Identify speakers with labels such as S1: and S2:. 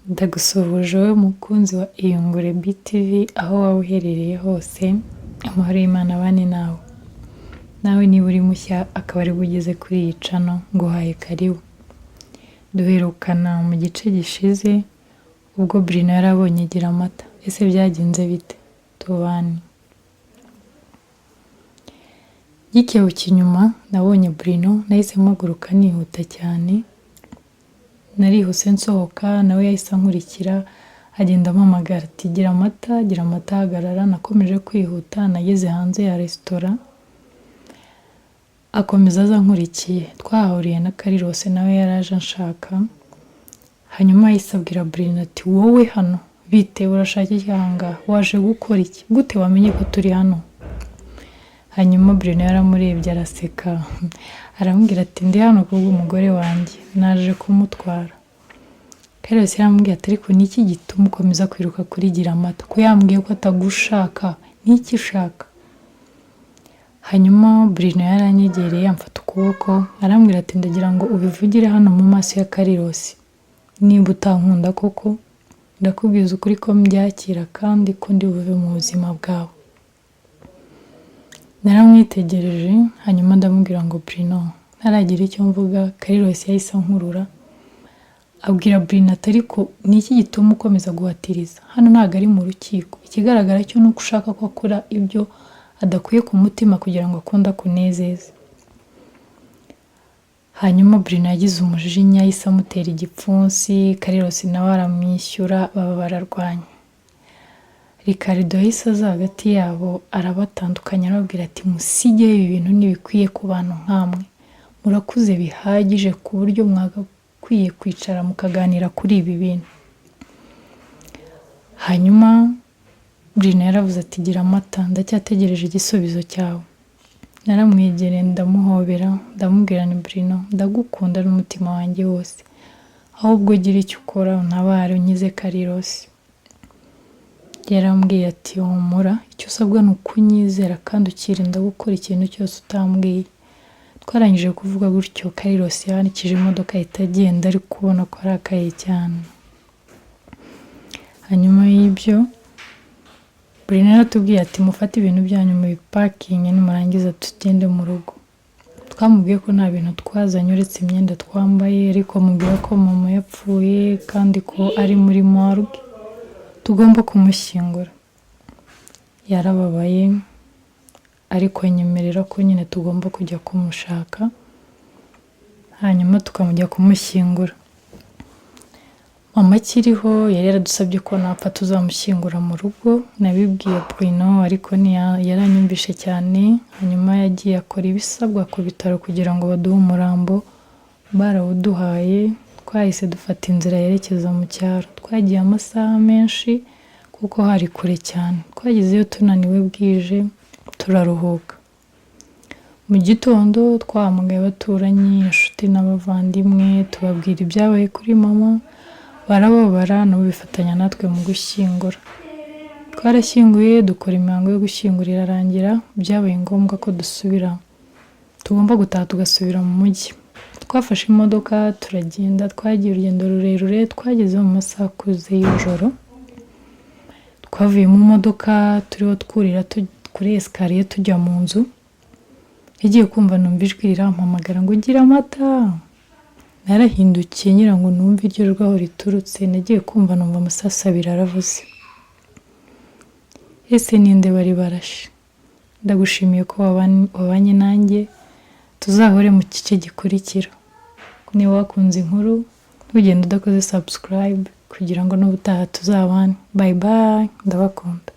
S1: Ndagusuhuje wowe mukunzi wa Iyungure BTV aho waba uherereye hose, amahoro y'Imana abane nawe. Nawe niba uri mushya akaba aribwo ugeze kuri iyi channel, nguhaye karibu. Duherukana mu gice gishize ubwo Bruno yari abonye Giramata. Ese byagenze bite? Tubane. Gikebuka inyuma nabonye Bruno, nahise mpaguruka nihuta cyane, narihuse nsohoka, nawe yahise ankurikira agenda ampamagara ati Giramata, Giramata hagarara. Nakomeje kwihuta, nageze hanze ya resitora akomeza aza ankurikiye. Twahahuriye na Karirose, nawe yari aje anshaka, hanyuma yahise abwira Bruno ati wowe hano bite, urashaka iki aha ngaha, waje gukora iki, gute wamenye ko turi hano? Hanyuma Bruno yaramurebye araseka, aramubwira ati ndi hano kubw'umugore wanjye, naje kumutwara. Karirose yaramubwiye ati ariko ni iki gituma ukomeza kwiruka kuri Giramata, ko yambwiye ko atagushaka, ni iki ushaka? Hanyuma Bruno yaranyegereye amfata ukuboko arambwira ati ndagira ngo ubivugire hano mu maso ya Karirose, niba utankunda koko ndakubwiza ukuri ko mbyakira kandi ko ndi buve mu buzima bwawe. Naramwitegereje hanyuma ndamubwira ngo Bruno, ntaragira icyo mvuga Karirose yahise ankurura abwira Bruno ati ariko ni iki gituma ukomeza guhatiriza, hano ntabwo ari mu rukiko, ikigaragara cyo ni uko ushaka ko akora ibyo adakwiye ku mutima kugira ngo akunde akunezeze. Hanyuma Bruno yagize umujinya yahise amutera igipfunsi, Karirose nawe aramwishyura baba bararwanye. Ricardo yahise aza hagati yabo arabatandukanya arababwira ati musigeho ibi bintu ntibikwiye ku bantu nkamwe, murakuze bihagije ku buryo mwagakwiye kwicara mukaganira kuri ibi bintu. Hanyuma Bruno yaravuze ati Giramata ndacyategereje igisubizo cyawe. Naramwegereye ndamuhobera ndamubwira nti Bruno ndagukunda n'umutima wanjye wose, ahubwo gira icyo ukora untabare unkize Karirose. Yarambwiye ati humura icyo usabwa ni ukunyizera kandi ukirinda gukora ikintu cyose utambwiye. Twarangije kuvuga gutyo Karirose yanikije imodoka ahita agenda ariko ubona ko arakaye cyane. Hanyuma y'ibyo Bruno yaratubwiye ati mufate ibintu byanyu mubipakinge nimurangiza tugende mu rugo. Twamubwiye ko nta bintu twazanye uretse imyenda twambaye, ariko mubwira ko mama yapfuye kandi ko ari muri morgue tugomba kumushyingura. Yarababaye ariko anyemerera ko nyine tugomba kujya kumushaka hanyuma tukamujya kumushyingura. Mama akiriho yari yaradusabye ko napfa tuzamushyingura mu rugo, nabibwiye Bruno ariko yaranyumvishe cyane, hanyuma yagiye akora ibisabwa ku bitaro kugira ngo baduhe umurambo, barawuduhaye, twahise dufata inzira yerekeza mu cyaro. Twagiye amasaha menshi kuko hari kure cyane, twagezeyo tunaniwe bwije turaruhuka. Mu gitondo twahamagaye abaturanyi, inshuti n'abavandimwe tubabwira ibyabaye kuri mama, barababara nabo bifatanya natwe mu gushyingura. Twarashyinguye dukora imihango yo gushyingura irarangira, byabaye ngombwa ko dusubira, tugomba gutaha tugasubira mu mujyi. Twafashe imodoka turagenda, twagiye urugendo rurerure, twageze mu masaha akuze y'ijoro. Twavuye mu modoka turiho twurira kuri escalier tujya mu nzu, nagiye kumva numva ijwi rirampamagara ngo Giramata. Narahindukiye ngira ngo numve iryo jwi aho riturutse, nagiye kumva numva amasasu abiri aravuze. Ese ninde bari barashe? Ndagushimiye ko wabanye nanjye, tuzahure mu gice gikurikira. Niba wakunze inkuru ntugende udakoze subscribe kugira ngo n'ubutaha tuzabane. Bye bye, ndabakunda.